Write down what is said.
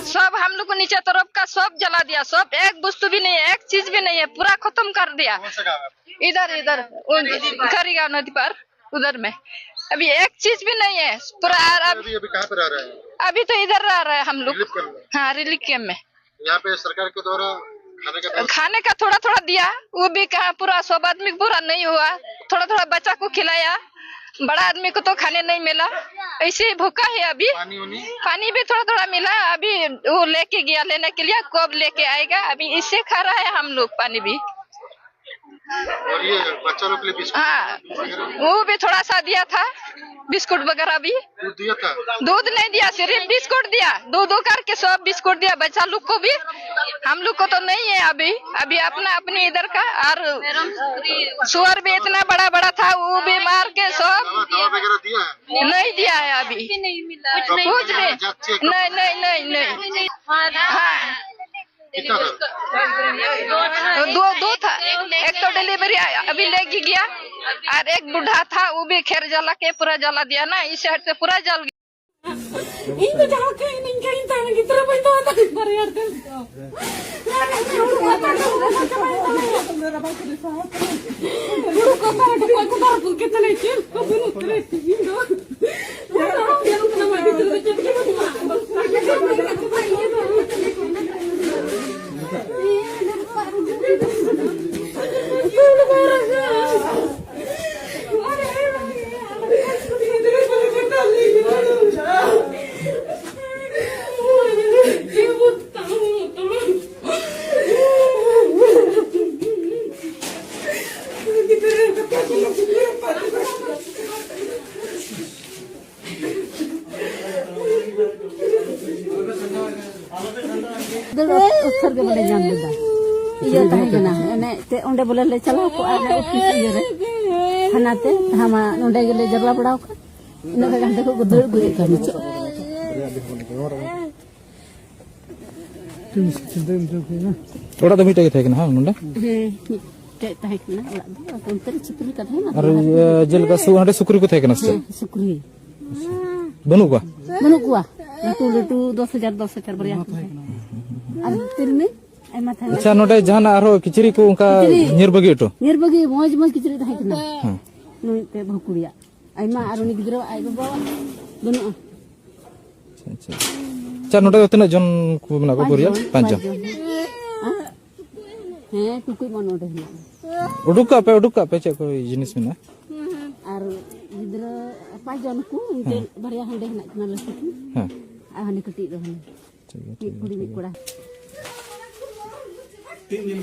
सब हम लोग को नीचे तरफ का सब जला दिया, सब एक वस्तु भी नहीं है, एक चीज भी नहीं है, पूरा खत्म कर दिया। इधर इधर खरीगांव नदी पर उधर में अभी एक चीज भी नहीं है पूरा। अभी अभी कहाँ पे रह रहे हैं? अभी तो इधर रह रहे हैं हम लोग, हाँ रिलीफ कैंप में। यहाँ पे सरकार के द्वारा खाने का थोड़ा थोड़ा दिया, वो भी कहा पूरा सब आदमी पूरा नहीं हुआ, थोड़ा थोड़ा बच्चा को खिलाया, बड़ा आदमी को तो खाने नहीं मिला, ऐसे ही भूखा है अभी। पानी भी थोड़ा थोड़ा मिला, अभी वो लेके गया लेने के लिए, कब लेके आएगा, अभी इससे खा रहा है हम लोग पानी भी। और ये बच्चा लोग के लिए बिस्कुट, हाँ वो भी थोड़ा सा दिया था, बिस्कुट वगैरह भी। दूध दिया था? दूध नहीं दिया, सिर्फ बिस्कुट दिया, दूध करके सब बिस्कुट दिया बच्चा लोग को भी, हम लोग को तो नहीं है अभी। अभी अपना अपनी इधर का, और सुअर भी इतना बड़ा बड़ा था वो भी मार के सब। दवा वगैरह दिया है? नहीं दिया है अभी, कुछ भी नहीं नहीं नहीं नहीं। हाँ दो दो था, एक तो डिलीवरी अभी लेके गया और एक बूढ़ा था वो भी खेर जला के पूरा जला दिया ना, इस साइड से पूरा जल गया। उत्सर्ग बले जान लेदा इया ताहे कना अने ते ओंडे बोले ले चलाव को आने ऑफिस इया रे थानाते हामा नोंडे गेले जरला पड़ाव का इना का घंटे को दौड़ गुए का ओड़ा तो मिटे थे कना हां नोंडे हें मिटे ताहे कना ओड़ा दो ओनते रे चिपरी का थाना और जेलका सु हांडे सुकरी को थे कना से सुकरी बनु कुआ बनु कुआ लटू लटू 10,000 10,000 बरिया और तिलमे आयमा थाना। अच्छा नोडे जहां आरो किचरी को उनका निर बगी तो निर बगी मौज मौज किचरी थाय कना नुई ते बहु कुड़िया आयमा आरो नि गिद्रा आय बाबा बनु। अच्छा अच्छा नोडे तो तिना जन को मेना को परिया पांच जन हें टुकुई मा नोडे हेना उडुक का पे चेक को जिनिस मेना और गिद्रा पांच जन को उनते बरिया हंडे हेना कना लसु हां आ हने कटी दो हने ठीक मिद कुड़ी मिद कोड़ा 3 दिन